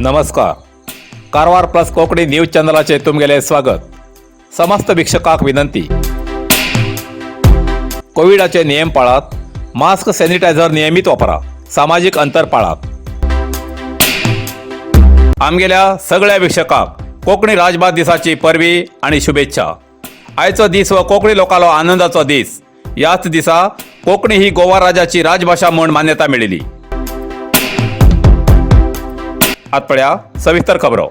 नमस्कार, Karwar plus Konkani news चॅनलाचे तुमगेले स्वागत. समस्त वीक्षकांक विनंती, कोविडाचे नियम पाळात. मास्क, सॅनिटायझर नियमित वापरा. सामाजिक अंतर पाळात. आमगेल्या सगळ्या वीक्षकांक कोंकणी राजभास दिसाची परबी आणि शुभेच्छा. आयचो दीस हो कोंकणी लोकांलो आनंदाचो दीस. ह्याच दिसा कोंकणी ही गोवा राज्याची राजभाशा म्हूण मान्यता मेळिल्ली. आत पळया सविस्तर खबरो.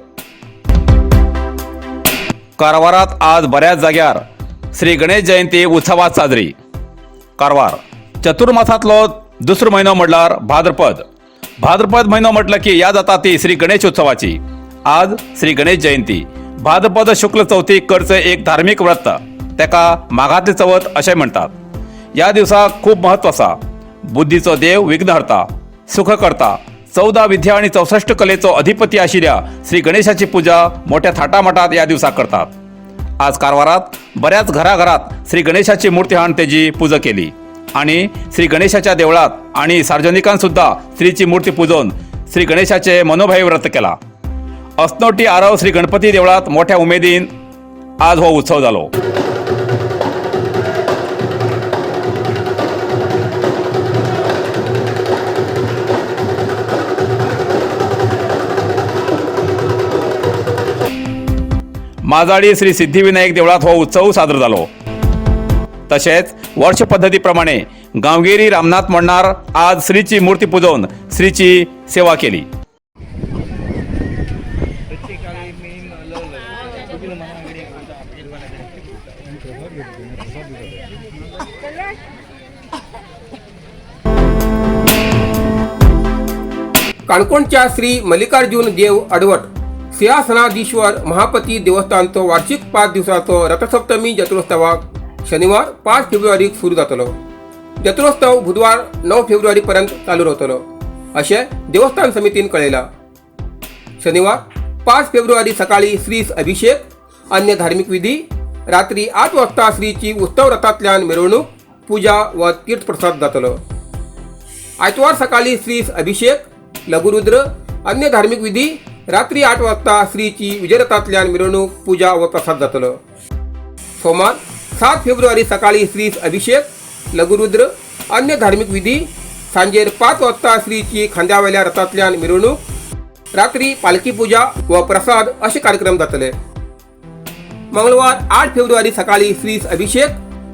कारवारात आज बऱ्याच जाग्यार श्री गणेश जयंती उत्सवात साजरी. कारवार चतुर्मासातलो दुसरो म्हयनो म्हटल्यार भाद्रपद. भाद्रपद म्हयनो म्हटलं की याद जाता ती श्री गणेश उत्सवाची. आज श्री गणेश जयंती. भाद्रपद शुक्ल चवथीक करचें एक धार्मीक व्रत, तेका माघातली चवथ अशें म्हणटात. ह्या दिवसाक खूब महत्व आसा. बुद्धीचो देव विघ्नहर्ता, सुख करता, 14 विद्या आणि 64 कलेचो अधिपती आशिल्ल्या श्री गणेशाची पूजा मोठ्या थाटामाटात ह्या दिवसाक करतात. आज कारवारात बऱ्याच घराघरात श्री गणेशाची मूर्ती हाडून तेजी पूजा केली आणि श्री गणेशाच्या देवळात आणि सार्वजनिकान सुद्धा श्रीची मूर्ती पुजोवन श्री गणेशाचे मनोभावी व्रत केला. असनोटी आरव श्री गणपती देवळात मोठ्या उमेदीन आज हो उत्सव जालो. माजाडी श्री सिद्धिविनायक देवळात हो उत्सव सादर जालो. तशेंच वर्ष पद्दतीप्रमाणे गांवगिरी रामनाथ म्हणणार आज श्रीची मूर्ती पुजोवन श्रीची सेवा केली. काणकोणच्या श्री मल्लिकार्जुन देव अडवट सिंहासनाधीश्वर महापती देवस्थानचो वार्षिक 5 दिवसाचो रथसप्तमी जत्रोत्सवाक शनिवार 5 फेब्रुवारीक सुरू जातलो. जत्रोत्सव बुधवार 9 फेब्रुवारी पर्यंत चालू रावतलो अशें देवस्थान समितीन कळयलां. शनिवार 5 फेब्रुवारी सकाळी श्री अभिषेक, अन्य धार्मिक विधी, रात्री 8 वाजता श्रीची उत्सव रथांतल्यान मिरवणूक, पूजा व तीर्थप्रसाद जातलो. आयतवार सकाळी श्री अभिषेक, लघुरुद्र, अन्य धार्मिक विधी, रात्री 8 वाजता श्रीची विजयरथांतल्यान मिरवणूक, पूजा व प्रसाद जातलो. सोमार 7 फेब्रुवारी सकाळी श्री अभिषेक, लघुरुद्र, अन्य धार्मिक विधी, सांजेर 5 वाजता श्रीची खांद्यावेल्या रथांतल्यान मिरवणूक, रात्री पालखी पूजा व प्रसाद असे कार्यक्रम जातले. मंगळवार 8 फेब्रुवारी सकाळी श्री अभिषेक,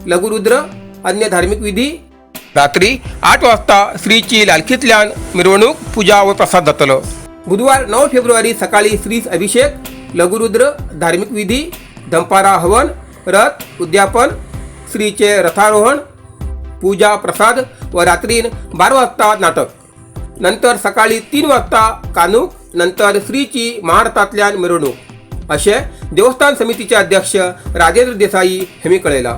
लघुरुद्र, अन्य धार्मिक विधी, रात्री 8 वाजता श्रीची लालखींतल्यान मिरवणूक, पूजा व प्रसाद जातलो. बुधवार 9 फेब्रुवारी सकाळी श्री अभिषेक, लघुरुद्र, धार्मिक विधी, दंपारा हवन, रथ उद्यापन, श्रीचे रथारोहण, पूजा, प्रसाद व रात्री 12 वाजता नाटक. नंतर सकाळी 3 वाजता कानूक, नंतर श्रीची महारथांतल्यान मिरवणूक अशें देवस्थान समितीचे अध्यक्ष राजेंद्र देसाई हेमी कळयलां.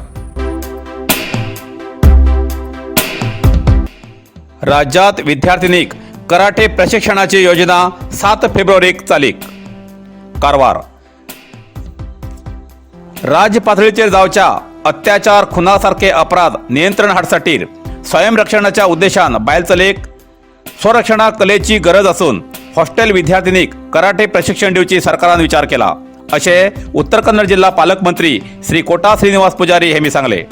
राज्यात विद्यार्थिनीक कराटे प्रशिक्षणाची योजना 7 फेब्रुवारीक चालीक. कारवार राज्य पातळीचेर जावच्या अत्याचार, खुनासारखे अपराध नियंत्रण हाडसाठीर स्वयंरक्षणाच्या उद्देशान बायल चलेक स्वरक्षणा कलेची गरज आसून हॉस्टेल विद्यार्थिनीक कराटे प्रशिक्षण दिवची सरकारान विचार केला अशें उत्तर कन्नड जिल्हा पालकमंत्री श्री कोटा श्रीनिवास पुजारी हेमी सांगले.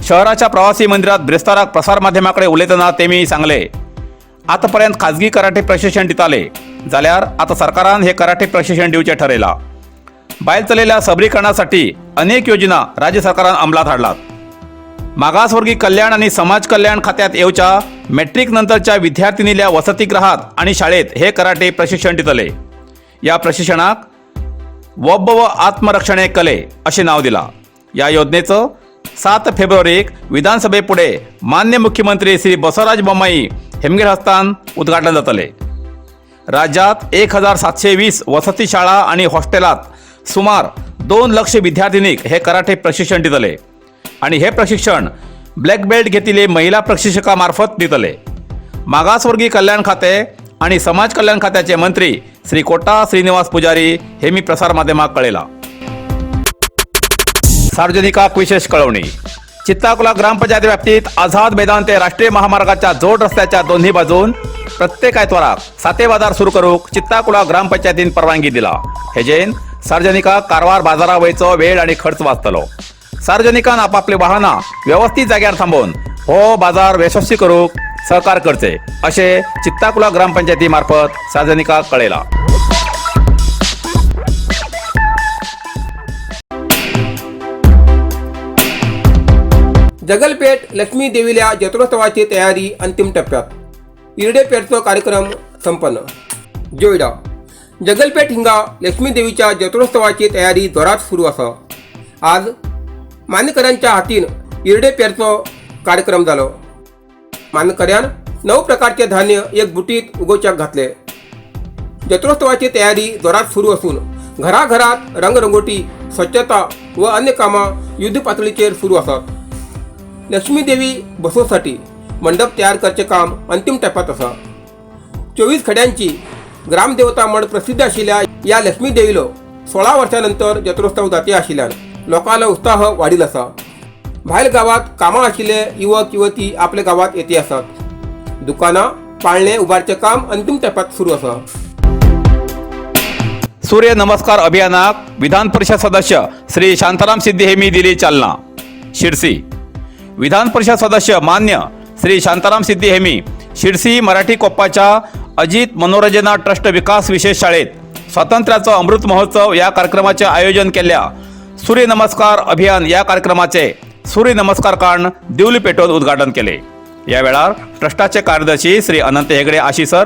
शहराच्या प्रवासी मंदिरात ब्रेस्ताराक प्रसार माध्यमाकडे उलयतना तेमी सांगले, आतापर्यंत खाजगी कराटे प्रशिक्षण दिताले जाल्यार आता सरकारान हे कराटे प्रशिक्षण दिवचे ठरयला. बायल चलेल्या सबलीकरणासाठी अनेक योजना राज्य सरकारान अंमलात हाडलात. मागासवर्गीय कल्याण आणि समाज कल्याण खात्यात येवच्या मॅट्रिक नंतरच्या विद्यार्थिनील्या वसतिगृहात आणि शाळेत हे कराटे प्रशिक्षण दितले. या प्रशिक्षणाक वब व आत्मरक्षणे कले असे नाव दिला. या योजनेचं 7 फेब्रुवारीक विधानसभेपुढे मान्य मुख्यमंत्री श्री बसवराज बोम्माई हेमगेर हस्तान उद्घाटन जातले. राज्यात 1720 वसती शाळा आणि हॉस्टेलात सुमार 2 लक्ष विद्यार्थिनीक हे कराटे प्रशिक्षण दितले आणि हे प्रशिक्षण ब्लॅक बेल्ट घेतलेले महिला प्रशिक्षकामार्फत दितले. मागासवर्गीय कल्याण खाते आणि समाज कल्याण खात्याचे मंत्री श्री कोटा श्रीनिवास पुजारी हे मी प्रसार माध्यमाक कळयला. सार्वजनिकाक विशेष कळवणी. चित्ताकुला ग्रामपंचायत व्याप्तीत आझाद मैदान ते राष्ट्रीय महामार्गाच्या जोड रस्त्याच्या दोन्ही बाजून प्रत्येक आयतवाराक साते बाजार सुरू करूक चित्ताकुला ग्रामपंचायतीन परवानगी दिला. हेजेन सार्वजनिकाक कारवार बाजारा वयचो वेळ आणि खर्च वाचतलो. सार्वजनिकान आपापली वाहनां व्यवस्थित जाग्यार थांबोवन हो बाजार यशस्वी करूक सहकार करचे अशें चित्ताकुला ग्रामपंचायती मार्फत सार्वजनिकाक कळयला. जगलपेठ लक्ष्मी देवील्या जत्रोत्सवाची तयारी अंतिम टप्प्यात. इर्डे पेठचो कार्यक्रम संपन्न. जोयडा जगलपेठ हिंगा लक्ष्मी देवीच्या जत्रोत्सवाची तयारी जोरात सुरू आसा. आज मानकऱ्यांच्या हातीन इर्डे पेरचो कार्यक्रम जालो. मानकऱ्यान 9 प्रकारचे धान्य एक बुटीत उगोवच्याक घातले. जत्रोत्सवाची तयारी जोरात सुरू असून घराघरात रंगरंगोटी, स्वच्छता व अन्य कामां युद्ध पातळीचेर सुरू आसात. लक्ष्मी देवी बसोवसाठी मंडप तयार करचे काम अंतिम टप्प्यात आसा. 24 खड्यांची ग्रामदेवता म्हण प्रसिद्ध आशिल्ल्या या लक्ष्मी देवीलो 16 वर्षां नंतर जत्रोत्सव जाती आशिल्ल्यान लोकांलो उत्साह वाडील आसा. भायल गावात कामां आशिल्ले युवक युवती आपल्या गावात येते आसात. दुकानां पाळणे उबारचें काम अंतिम टप्प्यात सुरू आसा. सूर्य नमस्कार अभियानाक विधान परिषद सदस्य श्री शांताराम सिद्धी हेमी दिली चालना. शिरसी विधान परिषद सदस्य मान्य श्री शांताराम सिद्धी हेमी शिरसी मराठी कोप्पाच्या अजित मनोरंजना ट्रस्ट विकास विशेष शाळेत स्वातंत्र्याचो अमृत महोत्सव या कार्यक्रमाचे आयोजन केल्ल्या सूर्य नमस्कार अभियान या कार्यक्रमाचे सूर्य नमस्कार काण दिवली पेटोवन उद्घाटन केले. या वेळार ट्रस्टाचे कार्यदर्शी श्री अनंत हेगडे आशी sir,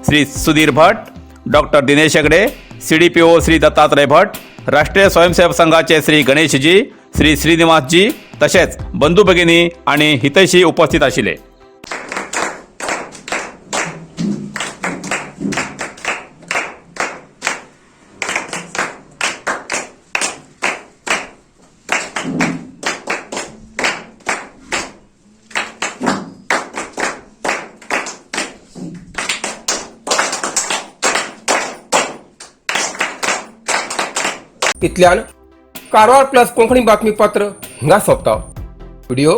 Shri Sudhir Bhat, doctor Dinesh Hegde, CDPO Shri Dattatray Bhat, राष्ट्रीय स्वयंसेवक संघाचे श्री गणेशजी, श्री श्रीनिवासजी तसेच बंधू भगिनी आणि हितैषी उपस्थित आशिल्ले. इतल्यान कारवार प्लस कोंकणी बातमीपत्र हिंगा सोंपता. व्हिडिओ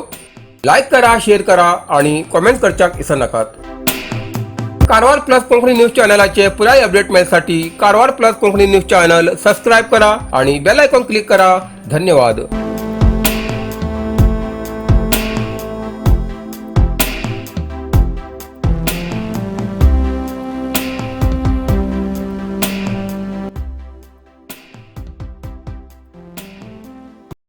लायक करा, शेअर करा आणि कॉमेंट करच्याक विसरनाकात. कारवार प्लस कोंकणी न्यूज चॅनलाचे पुराय update मेळसाठी Karwar plus Konkani news channel subscribe करा आणि बेल आयकॉन क्लिक करा. धन्यवाद.